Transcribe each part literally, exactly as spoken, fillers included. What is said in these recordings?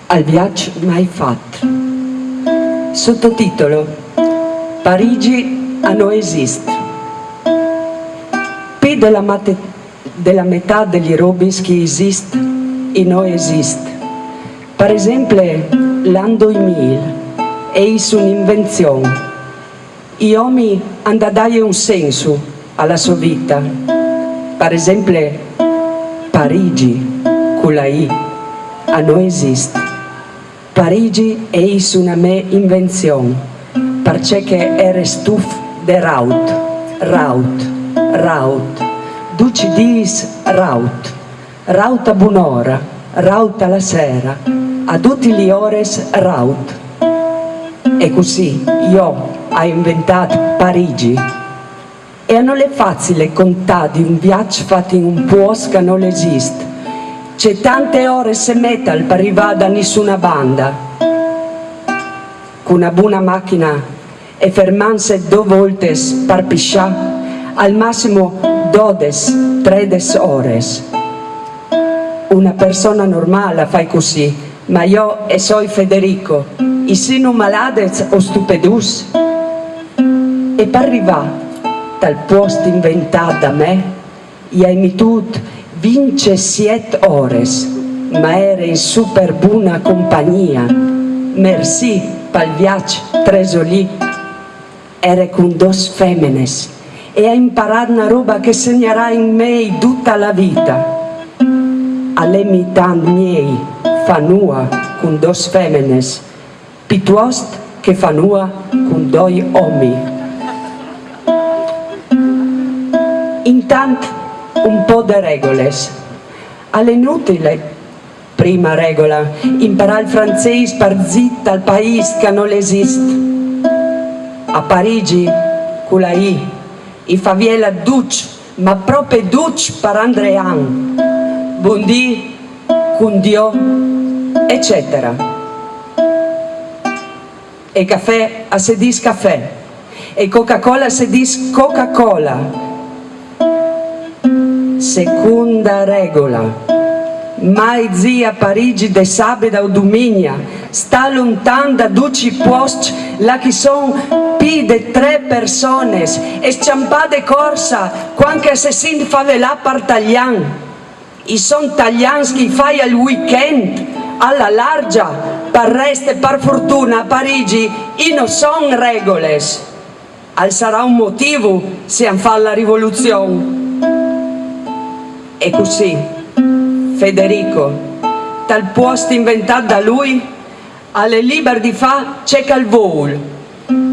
Al viaç mai fat. Sottotitolo: Parigi a no esist. Pi de la, mate-, de la metà de li robis che i esist, i no esist. Par exemple, l'an doi mil e is un'invenzion. I omi àn da daie un sensu a la so vita. Par exemple, Parigi, cu la I, a no esist. Parigi e is una mê invenzion, parcè che ere stuf de raut, raut, raut. Ducj i dîs raut. Raut a bun'ora, raut a la sera, a dutis lis oris raut. E cussì jo ai inventât Parigi. E nol è facile contâ di un viaç fat in un puest che nol esist. Ce tante oris se metal par rivâ da nissuna banda. Cu una buna machina e fermânse dôs voltis par pisciâ, al massimo dodis, tredis oris. Una persona normâl a fâs cussì, ma jo e soi Federico, i sino maladis o stupidûts? E par rivâ tal puest inventât da me, i ai metût vincesiet oris, ma ere in super buna compagnia. Merci pal viaç tresolì. Ere cun dôs feminis e ai imparât una roba che segnarà in me duta la vita. Al è mii tant miei fâ nuia cun dôs feminis, pituost che fâ nuia cun doi omi. Intant, un pôc de regulis. Al è inutile. Prima regula: imparâ il francês par zî tal paîs che nol esist. A Parigi, cu la I, i fâ vieli ducj, ma propit ducj par Andrean. Bundì, cundiò, eccetera. E cafè a se dîs cafè. E Coca-Cola a se dîs Coca-Cola. Secunda regula: mai zî a Parigi de sabida o dumigna, stâ lontan da ducj i puescj là che i son pi de trê personis, e scjampâ de corsa cuant che a se sint favelâ par talian. I son talians che i fâs al weekend, a la largia, pal rest e par fortuna a Parigi i no son regulis. Al sarà un motiv se a àn fat la rivoluzion. E cussì, Federico, tal puest inventât da lui, al è libar di fâ ce che al vûl.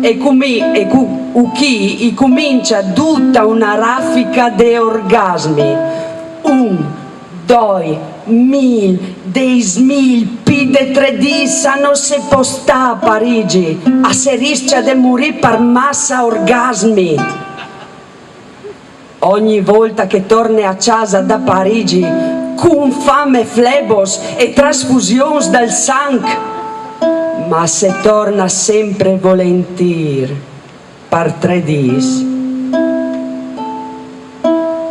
E cumì, e cu-, cussì i cumincia duta una rafica de orgasmi. Un, doi, mil, dîs mil, pi de trê dîs a no se pò stâ a Parigi, a se riscja de murî par massa orgasmi. Ogni volta che torne a cjasa da Parigi, cun fam e flebos e trasfusions dal sanc, ma se torna sempre volentîr par trê dîs.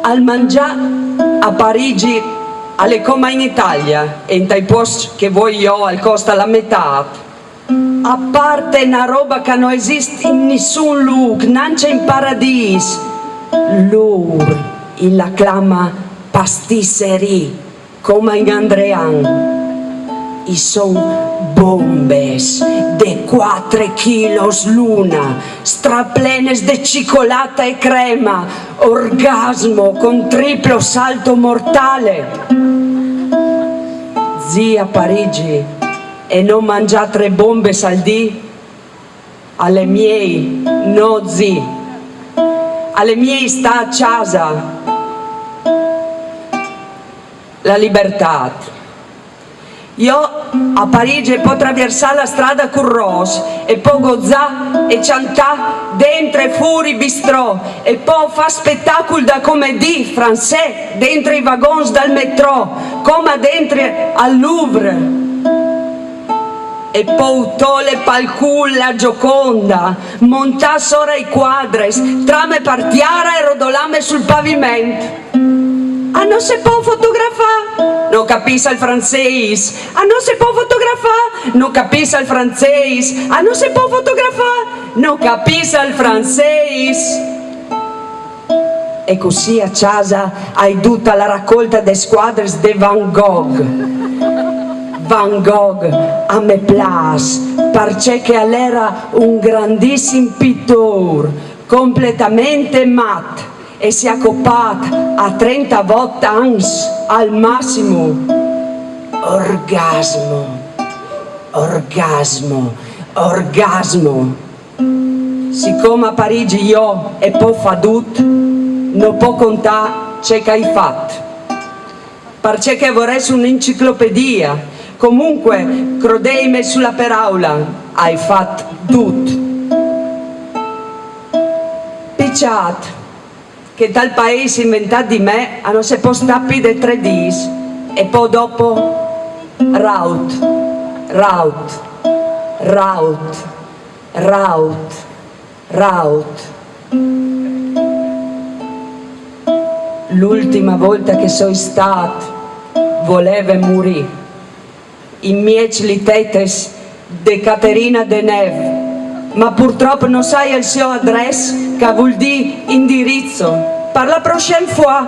Al mangjâ a Parigi al è coma in Italia, e intai puescj che o voi jo al costa la metât. A parte una roba che no esist in nissun lûc, nancje in paradîs. Lôr i la clama pastisserie, coma in Andrean. I son bombis de cuatri chilos l'una, straplenis de cicolata e crema, orgasmo con triplo salto mortale. Zî a Parigi e no mangjâ trê bombis al dì, al è miei, no zî. Al è miei stâ a cjasa. La libertât. Jo a Parigi o pò traviersâ la strada cul ros, e pò gozâ e cjantâ dentri e fûr i bistrò, e pò fâ spetacul da comedie français dentri i vagons dal metrò, coma dentri al Louvre. E pò tole pal cûl la Gioconda, montâ sora i cuadris, trâme par tiara e rodolâme sul paviment. Ah, no se pò fotografà, no capìs el francês. Ah, no se pò fotografà, no capìs el francês. Ah, no se pò fotografà, no capìs el francês. E cussì a ciasa ai duta la racolta des quadris de Van Gogh. Van Gogh a me plâs, parcè che al era un grandissim pitôr, completamente mat, e si à copât a trentavot ans al massimo. Orgasmo, orgasmo, orgasmo. Sicoma a Parigi jo e pò fâ dut, no pò contâ ce che ai fat. Parcè che o vorès un'enciclopedia. Comunque, crodêtme su la peraula, ai fat dut. Pecjât che tal paîs inventât di me a no se pò stâ pi de trê dîs, e pò dopo raut, raut, raut, raut, raut. L'ultima volta che soi stât, voleve murî. In mieç li tetis de Caterina Deneuve, ma purtrop no sai el siò adrès, che al vûl dî indirizzo, par la prochaine fois.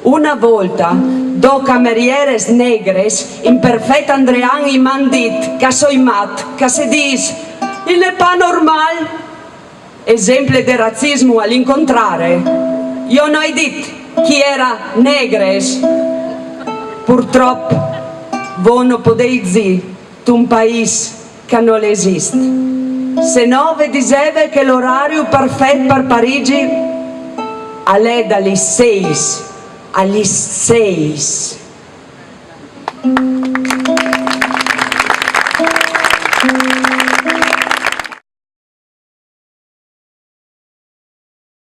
Una volta, dô camerieris negris in perfet andrean i m'àn dit che soi mat, che se dîs: il n'est pas normal. Esemple de racismo al incontrare. Jo no ai dit chi era negris. Purtrop, vô no podês zî tun paîs che nol esist. Se no ve diseve che l'orari perfet par Parigi al è da lis sês a lis sês.